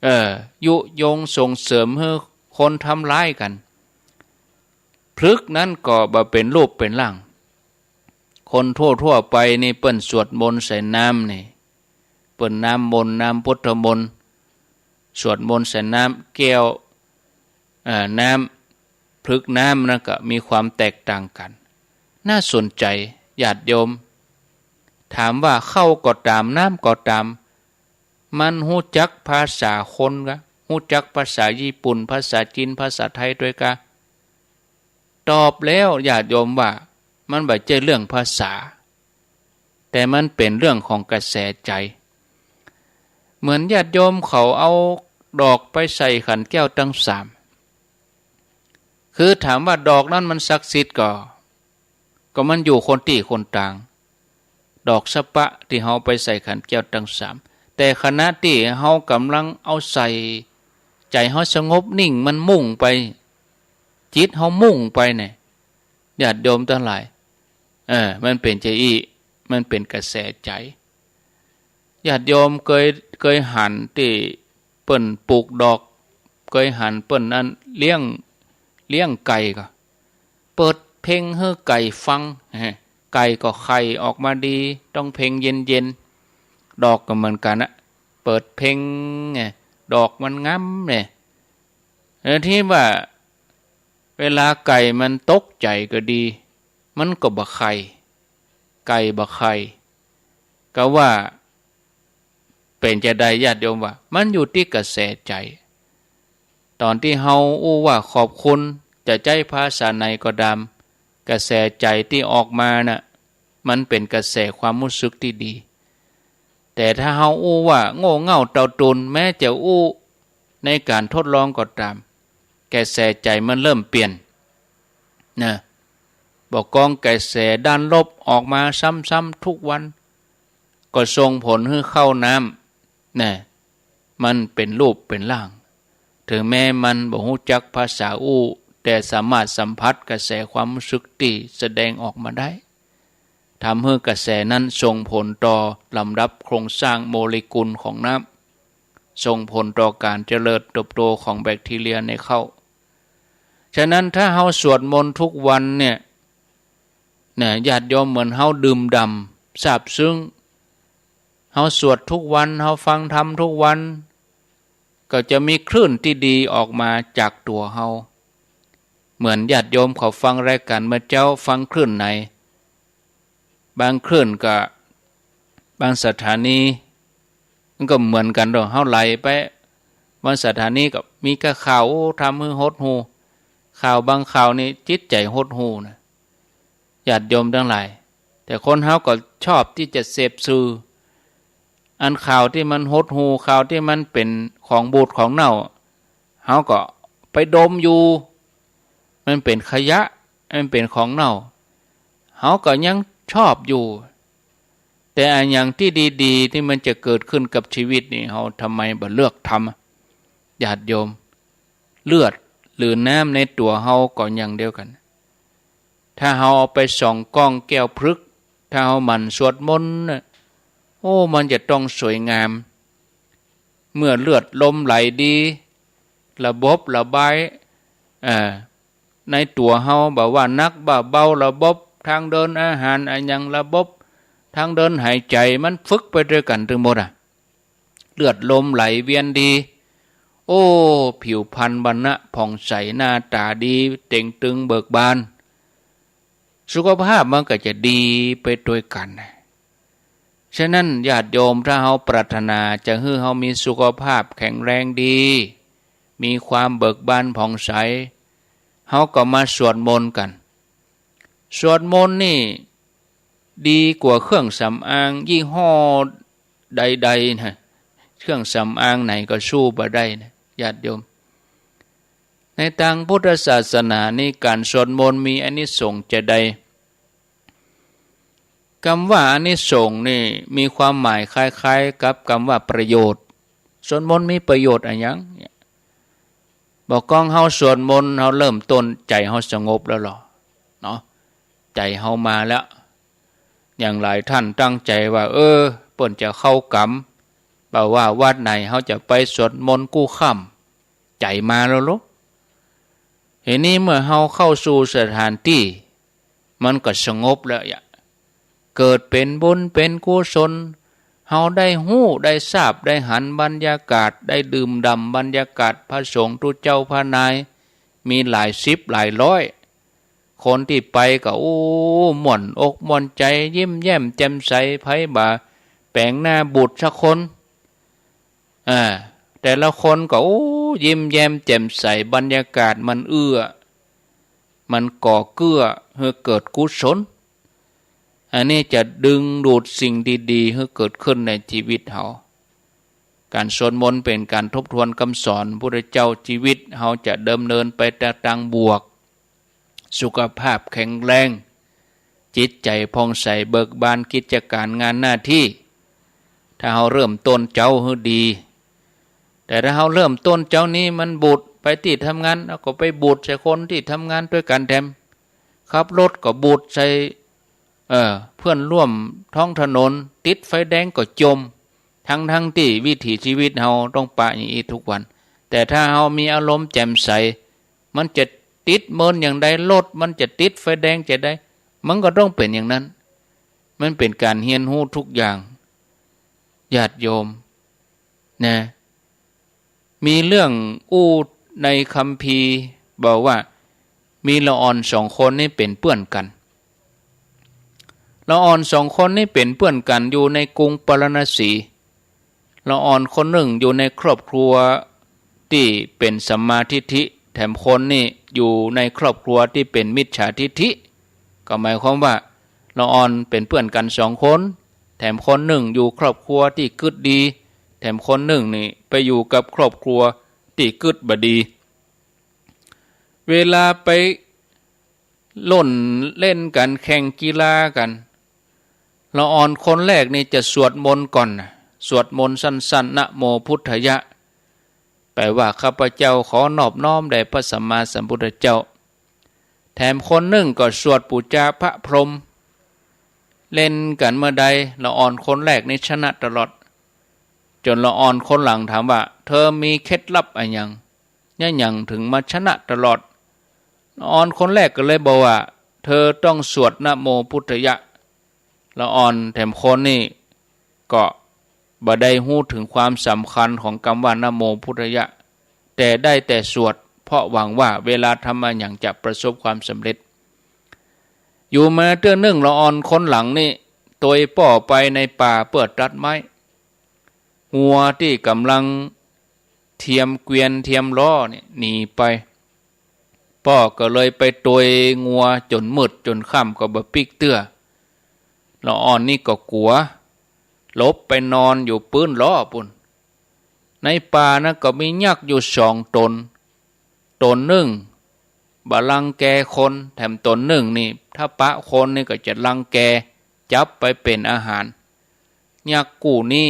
เอ่อ ยุยงส่งเสริมหื้อคนทำร้ายกั๋น ผลึกนั้นก็บ่เป๋นรูปเป๋นร่าง คนทั่วๆ ไปนี่เปิ้นสวดมนต์ใส่น้ำนี่ เปิ้นน้ำมนต์ น้ำพุทธมนต์ สวดมนต์ใส่น้ำแก้ว เอ่อ น้ำ ผลึกน้ำนั้นก็มีความแตกต่างกั๋น น่าสนใจ๋ ญาติโยม ถามว่าข้าวก็ต๋าม น้ำก็ต๋าม มันฮู้จักภาษาคนกา ฮู้จักภาษาญี่ปุ่น ภาษาจีน ภาษาไทยตวยกา ตอบแล้วญาติโยมว่า มันบ่ใจ้เรื่องภาษา แต่มันเป๋นเรื่องของกระแสใจ๋ เหมือนญาติโยมเขาเอาดอกไปใส่ขันแก้วตังสาม คือถามว่าดอกนั้นมันศักดิ์สิทธิ์ก่อ ก็มันอยู่คนตี้คนตาง ดอกสะเปาะตี้เฮาไปใส่ขันแก้วตังสาม แต่ขณะตี้เฮาก่ำลังเอาใส่ ใจ๋เฮาสงบนิ่ง มันมุ่งไป จิตเฮามุ่งไปเนี่ย ญาติโยมตังหลาย เออ มันเป๋นจาอี้ มันเป๋นกระแสใจ๋ ญาติโยมเกย เกยหันตี้เปิ้นปลูกดอก เกยหันเปิ้นอันเลี้ยง เลี้ยงไก่ก่อ เปิดเพลงหื้อไก่ฟัง ไก่ก็ไข่ออกมาดี ต้องเพลงเย็นๆ ดอกก็เหมือนกั๋นนะ เปิดเพลงไง ดอกมันงามเนี่ย เออ ตี้ว่า เวลาไก่มันตกใจ๋ก็ดี มันก็บ่ไข่ ไก่บ่ไข่ ก็ว่า เป๋นจาใดญาติโยมว่า มันอยู่ตี้กระแสใจ๋ ต๋อนตี้เฮาอู้ว่าขอบคุณ จะใจ๊ภาษาไหนก็ต๋าม กระแสใจ๋ตี้ออกมาน่ะ มันเป๋นกระแสความฮู้สึกตี้ดี แต่ถ้าเฮาอู้ว่าโง่เง่าเต่าตุน แม้จะอู้ในก๋านทดลองก็ต๋าม กระแสใจ๋มันเริ่มเปลี่ยนนะ บ่กองกระแสด้านลบออกมาซ้ำๆ ทุกวัน ก็ส่งผลหื้อข้าวน้ำนะ มันเป๋นรูปเป๋นร่าง ถึงแม้มันบ่ฮู้จักภาษาอู้ แต่สามารถสัมผัสกระแสความฮู้สึกตี้แสดงออกมาได้ ทำหื้อกระแสนั้นส่งผลต่อลำดับโครงสร้างโมเลกุลของน้ำ ส่งผลต่อก๋านเจริญเติบโตของแบคทีเรียในข้าว ฉะนั้นถ้าเฮาสวดมนต์ทุกวันเนี่ย นะ ญาติโยม เหมือนเฮาดื่มด่ำซาบซึ้ง เฮาสวดทุกวัน เฮาฟังธรรมทุกวัน ก็จะมีคลื่นตี้ดีออกมาจากตั๋วเฮา เหมือนญาติโยมเขาฟังรายก๋านเมื่อเจ๊า ฟังคลื่นไหน บางคลื่นก็ บางสถานี มันก็เหมือนกั๋นเนาะ เฮาไหลไป บางสถานีก็มีก้าข่าว โอ้ ทำหื้อหดหู่ ข่าวบางข่าวนี่จิตใจ๋หดหู่นะ ญาติโยมตังหลาย แต่คนเฮาก็ชอบตี้จะเสพสื่อ อันข่าวตี้มันหดหู่ ข่าวตี้มันเป๋นของบูดของเน่า เฮาก็ไปดมอยู่ มันเป๋นขยะ มันเป๋นของเน่า เฮาก็ยังชอบอยู่ แต่อะหยังตี้ดีๆ ตี้มันจะเกิดขึ้นกับชีวิตนี่ เฮาทำไมบ่เลือกทำอะ ญาติโยม เลือดหรือน้ำในตั๋วเฮาก็อย่างเดียวกั๋น ถ้าเฮาเอาไปส่องก้องแก้วพฤกษ์ ถ้าเฮาหมั่นสวดมนต์น่ะ โอ้ มันจะต้องสวยงาม เมื่อเลือดลมไหลดี ระบบระบาย เอ่อ ในตั๋วเฮา บ่ว่าหนักบ่าเบา ระบบทางเดินอาหารอะหยัง ระบบทางเดินหายใจ๋ มันฝึกไปตวยกั๋นตึงหมดอะ เลือดลมไหลเวียนดี โอ้ ผิวพรรณวรรณะผ่องใส หน้าต๋าดี เต่งตึงเบิกบาน สุขภาพมันก็จะดีไปตวยกั๋น ฉะนั้นญาติโยม ถ้าเฮาปรารถนาจะหื้อเฮามีสุขภาพแข็งแรงดี มีความเบิกบานผ่องใส เฮาก็มาสวดมนต์กั๋น สวดมนต์นี่ดีกว่าเครื่องสำอางยี่ห้อใดๆ นะ เครื่องสำอางไหนก็สู้บ่ได้นะ ญาติโยม ในตางพุทธศาสนานี่ ก๋านสวดมนต์มีอานิสงส์จาใด กำว่าอานิสงส์นี่มีความหมายคล้ายๆ กับกำว่าประโยชน์ สวดมนต์มีประโยชน์อะหยัง บ่กองเฮาสวดมนต์ เฮาเริ่มต้นใจ๋เฮาสงบแล้วลอ เนาะ ใจ๋เฮามาแล้ว อย่างหลายท่านตั้งใจ๋ว่า เออ เปิ้นจะเข้ากรรม บ่าว่าวัดไหน เฮาจะไปสวดมนต์กู้ค่ำ ใจ๋มาแล้วลอ ทีนี้เมื่อเฮาเข้าสู่สถานตี้ มันก็สงบแล้วยะ เกิดเป๋นบุญเป๋นกุศล เฮาได้ฮู้ได้ซาบ ได้หันบรรยากาศ ได้ดื่มด่ำบรรยากาศพระสงฆ์ตุ๊เจ้าพระนาย มีหลายสิบหลายร้อย คนตี้ไปก็ โอ้ ม่วนอกม่วนใจ๋ ยิ้มแย้มแจ่มใส ใผบ่าแป๋งหน้าบูดสักคน อ่า แต่ละคนก็ โอ้ ยิ้มแย้มแจ่มใส บรรยากาศมันเอื้อ มันก่อเกื้อหื้อเกิดกุศล อันนี้จะดึงดูดสิ่งดีๆ หื้อเกิดขึ้นในจีวิตเฮา ก๋านสวดมนต์เป๋นก๋านทบทวนกำสอนพุทธเจ้า จีวิตเฮาจะดำเนินไปตางบวก สุขภาพแข็งแรง จิตใจ๋ผ่องใสเบิกบาน กิจก๋านงานหน้าตี้ ถ้าเฮาเริ่มต้นเจ๊าหื้อดี แต่ถ้าเฮาเริ่มต้นเจ๊านี้มันบุดไปตี้ทำงาน แล้วก็ไปบุดใส่คนตี้ทำงานตวยกั๋นแถม ขับรถก็บุดใส่ เอ่อ เปื้อนร่วมท้องถนน ติดไฟแดงก็จ่ม ตึงๆ ตี้วิถีจีวิตเฮาต้องปะอย่างอี้กู้วัน แต่ถ้าเฮามีอารมณ์แจ่มใส มันจะติดเมินอย่างใด รถมันจะติดไฟแดงจะใด มันก็ต้องเป๋นอย่างนั้น มันเป๋นก๋านเฮียนฮู้กู้อย่าง ญาติโยม นะ มีเรื่องอู้ในคัมภีร์ บอกว่า มีละอ่อนสองคนนี้เป๋นเปื้อนกั๋น ละอ่อนสองคนนี้เป๋นเปื้อนกั๋น อยู่ในกรุงปาราณสี ละอ่อนคนนึ่งอยู่ในครอบครัวตี้เป๋นสัมมาทิฏฐิ แถมคนนี้อยู่ในครอบครัวตี้เป๋นมิจฉาทิฏฐิ ก็หมายความว่า ละอ่อนเป๋นเปื้อนกั๋นสองคน แถมคนนึ่งอยู่ครอบครัวตี้กึ๊ดดี แถมคนนึ่งนี่ไปอยู่กับครอบครัวตี้กึ๊ดบ่ดี เวลาไปล่นเล่นกั๋น แข่งกีฬากั๋น ละอ่อนคนแรกนี่จะสวดมนต์ก่อนนะ สวดมนต์สั้นๆ นะโมพุทธายะ แป๋ว่า ข้าพเจ้าขอนอบน้อมแด่พระสัมมาสัมพุทธเจ้า แถมคนนึ่งก็สวดปู๋จาพระพรหม เล่นกั๋นเมื่อใด ละอ่อนคนแรกนี่ชนะตลอด จ๋นละอ่อนคนหลังถามว่า เธอมีเคล็ดลับอะหยัง ยะหยังเถิงมาชนะตลอด ละอ่อนคนแรกก็เลยบอกว่า เธอต้องสวดนะโมพุทธายะ ละอ่อนแถมคนนี่ก็บ่ได้ฮู้เถิงความสำคัญของกำว่านะโมพุทธายะ แต่ได้แต่สวด เพราะหวังว่าเวลาทำอะหยังจะประสบความสำเร็จ อยู่มาเตื้อนึ่ง ละอ่อนคนหลังนี่ตวยป้อไปในป่าเปื้อตัดไม้ งัวตี้ก่ำลังเตียมเกวียนเตียมล้อนี่หนีไป ป้อก็เลยไปตวยงัวจ๋นมืดจ๋นค่ำก็บ่ปิ๊กเตื้อ ละอ่อนนี่ก็กั๋ว หลบไปนอนอยู่ปื๊นล้อปู๊น ในป่านั้นก็มียักษ์อยู่สองต๋น ต๋นนึ่งบ่รังแกคน แถมต๋นนึ่งนี่ถ้าปะคนนี่ก็จะรังแก จับไปเป๋นอาหาร ยักษ์กู้นี้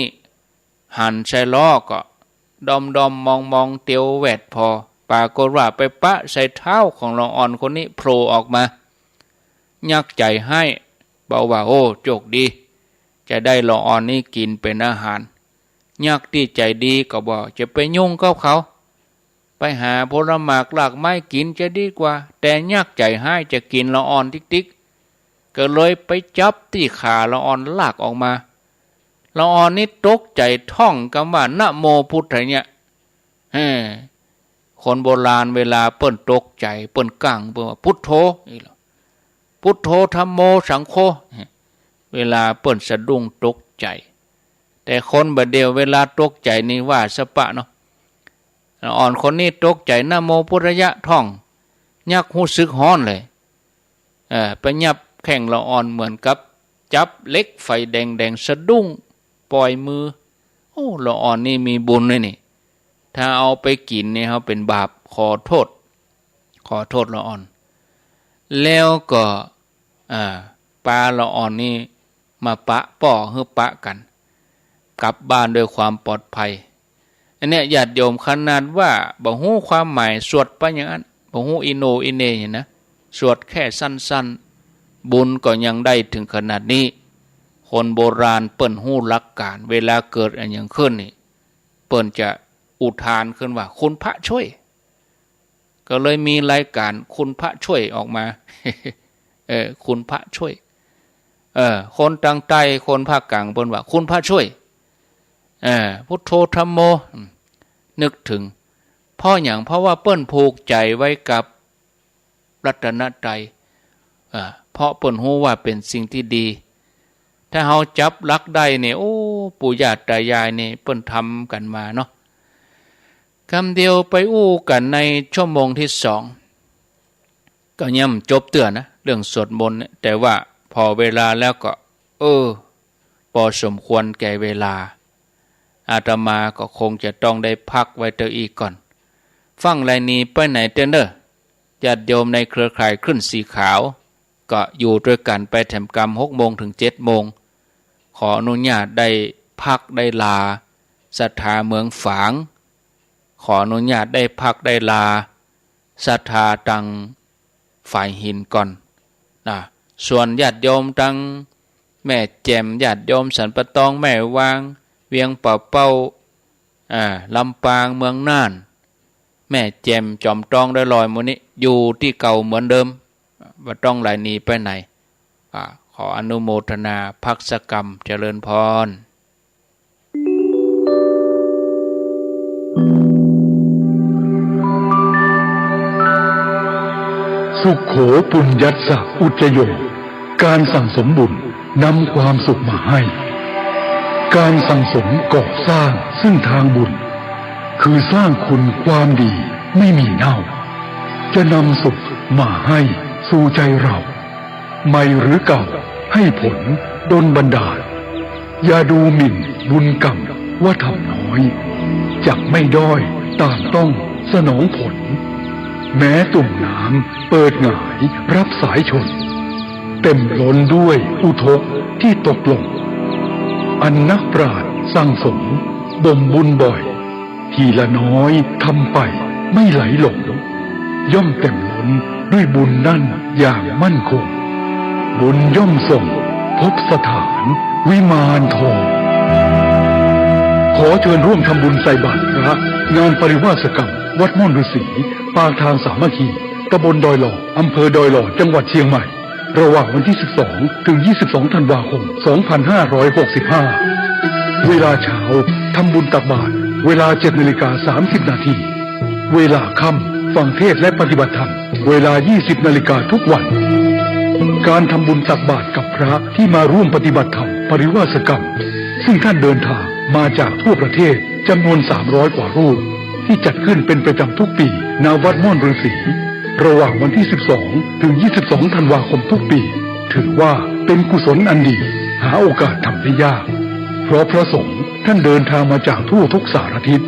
หันใส่ล้อก็ด้อมๆ มองๆ เตียวแวดผ่อ ปรากฏว่าไปปะใส่เท้าของละอ่อนคนนี้โผล่ออกมา ยักษ์ใจ๋ฮ้าย บอกว่า โอ้ โจคดี จะได้ละอ่อนนี้กิ๋นเป๋นอาหาร ยักษ์ตี้ใจ๋ดีก็บอก จะไปยุ่งกับเขา ไปหาผลหมากรากไม้กิ๋นจะดีกว่า แต่ยักษ์ใจ๋ฮ้ายจะกิ๋นละอ่อนติ๊กๆ ก็เลยไปจับตี้ขาละอ่อนลากออกมา ละอ่อนนี้ตกใจ๋ท่องกำว่านะโมพุทธายะ เฮ้ คนโบราณเวลาเปิ้นตกใจ๋เปิ้นกั๋งเปิ้นว่าพุทโธ นี่แหละ พุทโธธัมโมสังโฆ เวลาเปิ้นสะดุ้งตกใจ๋ แต่คนบ่าเดี่ยวเวลาตกใจ๋นี่ว่าสะปะเนาะ ละอ่อนคนนี้ตกใจ๋นะโมพุทธายะท่อง ยักษ์ฮู้สึกฮ้อนเลย เอ่อ ไปยับแข้งละอ่อนเหมือนกับจับเหล็กไฟแดงๆ สะดุ้ง ป่อยมือ โอ้ ละอ่อนนี่มีบุญนะนี่ ถ้าเอาไปกิ๋นนี่เฮาเป๋นบาป ขอโทษ ขอโทษละอ่อน แล้วก็ อ่า ปาละอ่อนนี่มาปะป้อหื้อปะกั๋น กลับบ้านด้วยความปลอดภัย อันเนี้ยญาติโยม ขนาดว่าบ่ฮู้ความหมาย สวดไปอย่างนั้น บ่ฮู้อีโหน่อีเหน่เนี่ยนะ สวดแค่สั้นๆ บุญก็ยังได้เถิงขนาดนี้ คนโบราณเปิ้นฮู้หลักก๋าน เวลาเกิดอะหยังขึ้นนี่ เปิ้นจะอุทานขึ้นว่า คุณพระช่วย ก็เลยมีรายก๋านคุณพระช่วยออกมา เออ คุณพระช่วย เออ คนตางใต้ คนภาคก๋างเปิ้นว่า คุณพระช่วย เออ พุทโธธัมโม อืม นึกเถิง เพราะหยัง เพราะว่าเปิ้นผูกใจ๋ไว้กับ รัตนตรัย เอ่อ เพราะเปิ้นฮู้ว่าเป๋นสิ่งตี้ดี ถ้าเฮาจับหลักได้เนี่ย โอ้ ปู่ย่าต๋ายายเนี่ยเปิ้นทำกั๋นมาเนาะ กำเดียวไปอู้กั๋นในชั่วโมงตี้สอง ก็ยังบ่จบเตื้อนะ เรื่องสวดมนต์เนี่ย แต่ว่าผ่อเวลาแล้วก็ เออ ปอสมควรแก่เวลา อาตมาก็คงจะต้องได้พักไว้เต้าอี้ก่อน ฟั่งลายหนีไปไหนเตื้อเน่อ ญาติโยมในเครือข่ายคลื่นสีขาว ก็อยู่ตวยกั๋นไปแถมกำ หกโมงเถิงเจ็ดโมง ขออนุญาตได้พักได้ลา ศรัทธาเมืองฝาง ขออนุญาตได้พักได้ลา ศรัทธาตังฝายหินก่อนนะ ส่วนญาติโยมตังแม่แจ่ม ญาติโยมสันป่าตอง แม่วาง เวียงป่าเป้า อ่า ลำปาง เมืองน่าน แม่แจ่ม จอมตอง ดอยหล่อ หมู่นี้ อยู่ตี้เก่าเหมือนเดิม บ่ต้องลายหนีไปไหน อ่า ขออนุโมทนา พักสักกำ เจริญพร สุโข ปุญญัสสะ อุจจโย การสั่งสมบุญนำความสุขมาให้ การสั่งสมก่อสร้างซึ่งทางบุญ คือสร้างคุณความดีไม่มีเน่า จะนำสุขมาให้สู่ใจเรา ใหม่หรือเก่าให้ผลดลบันดาล อย่าดูหมิ่นบุญกรรมว่าทำน้อย จักไม่ด้อยต่างต้องสนองผล แม้ตุ่มน้ำเปิดหงายรับสายชน เต็มล้นด้วยอุทกที่ตกหล่น อันนักปราชญ์สั่งสมบ่มบุญบ่อย ทีละน้อยทำไปไม่ไหลหลง ย่อมเต็มล้นด้วยบุญนั่นอย่างมั่นคง บุญย่อมส่งพบสถานวิมานทอง ขอเชิญร่วมทำบุญใส่บาตรพระ งานปริวาสกรรม วัดม่อนฤๅษี ปากทางสามัคคี ตำบลดอยหล่อ อำเภอดอยหล่อ จังหวัดเชียงใหม่ ระหว่างวันที่ สิบสอง ถึง ยี่สิบสอง ธันวาคม สองพันห้าร้อยหกสิบห้า เวลาเช้า ทำบุญตักบาตร เวลา เจ็ดนาฬิกาสามสิบนาที เวลาค่ำ ฟังเทศน์และปฏิบัติธรรม เวลา ยี่สิบนาฬิกาทุกวัน การทำบุญตักบาตรกับพระที่มาร่วมปฏิบัติธรรมปริวาสกรรม ซึ่งท่านเดินทางมาจากทั่วประเทศจำนวน สามร้อย กว่ารูป ที่จัดขึ้นเป็นประจำทุกปี ณ วัดม่อนฤๅษี ระหว่างวันที่ สิบสอง ถึง ยี่สิบสอง ธันวาคมทุกปี ถือว่าเป็นกุศลอันดี หาโอกาสทำได้ยาก เพราะพระสงฆ์ท่านเดินทางมาจากทั่วทุกสารทิศ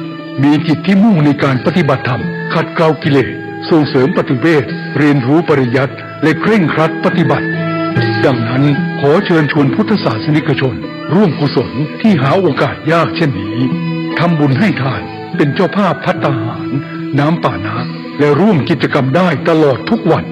มีจิตที่มุ่งในการปฏิบัติธรรม ขัดเกลากิเลส ส่งเสริมปฏิเวท เรียนรู้ปริยัติ และเคร่งครัดปฏิบัติ ดังนั้นขอเชิญชวนพุทธศาสนิกชน ร่วมกุศลที่หาโอกาสยากเช่นนี้ ทำบุญให้ทาน เป็นเจ้าภาพภัตตาหาร น้ำปานะ และร่วมกิจกรรมได้ตลอดทุกวัน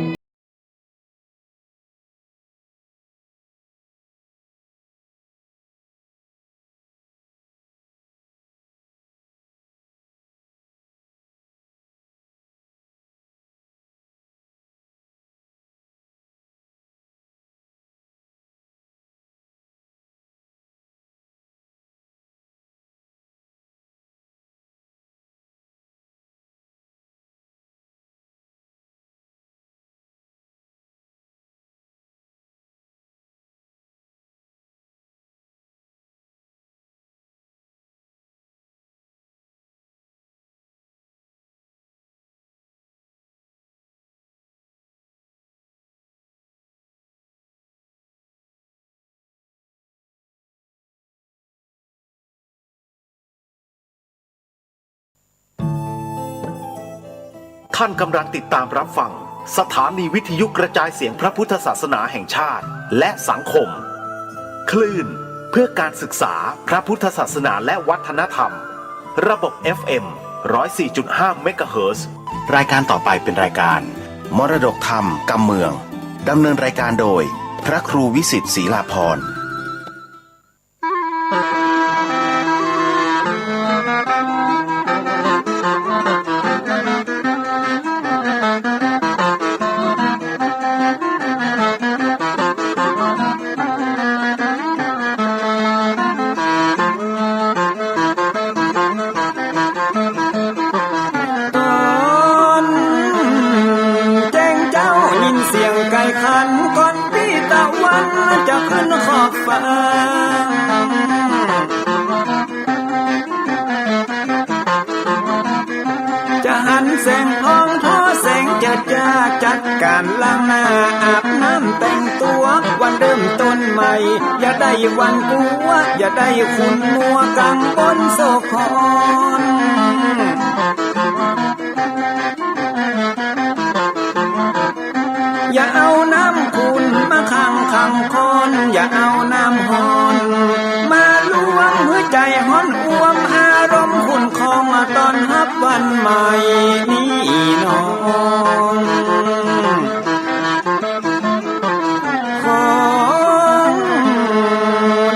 ท่านกำลังติดตามรับฟังสถานีวิทยุกระจายเสียงพระพุทธศาสนาแห่งชาติและสังคม คลื่นเพื่อการศึกษาพระพุทธศาสนาและวัฒนธรรม ระบบ เอฟเอ็ม ร้อยสี่จุดห้า เมกะเฮิรตซ์ รายการต่อไปเป็นรายการมรดกธรรมกำเมือง ดำเนินรายการโดยพระครูวิสิทธิ์ศรีลาภรณ์ ต๋อนแจ้งเจ๊ายินเสียงไก่ขัน ก่อนปี้ตะวันจะขึ้นขอบฟ้า จะหันแสงทองทอแสงเจิดจ้าจัดกา อันล้างหน้าอาบน้ำแต่งตั๋ว วันเริ่มต้นใหม่ อย่าได้หวั่นกลัว อย่าได้ขุ่นมัวกังวลโศกขอน อย่าเอาน้ำขุ่นมาขังขังคอน อย่าเอาน้ำฮ้อนมาลวง หื้อใจ๋ฮ้อนอ่วม อารมณ์ขุ่นคอง มาต้อนฮับวันใหม่นี้น้อง ขอ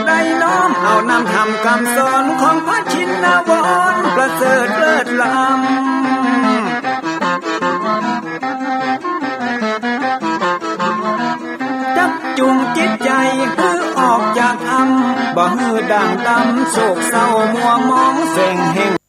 ได้น้อมเอานำธรรมกำสอนของพระชินวรประเสริฐเลิศล้ำ จักจูงจิตใจ๋หื้อออกจากถ้ำ บ่หื้อด่างดำโศกเศร้ามัวหมองแสงแห่ง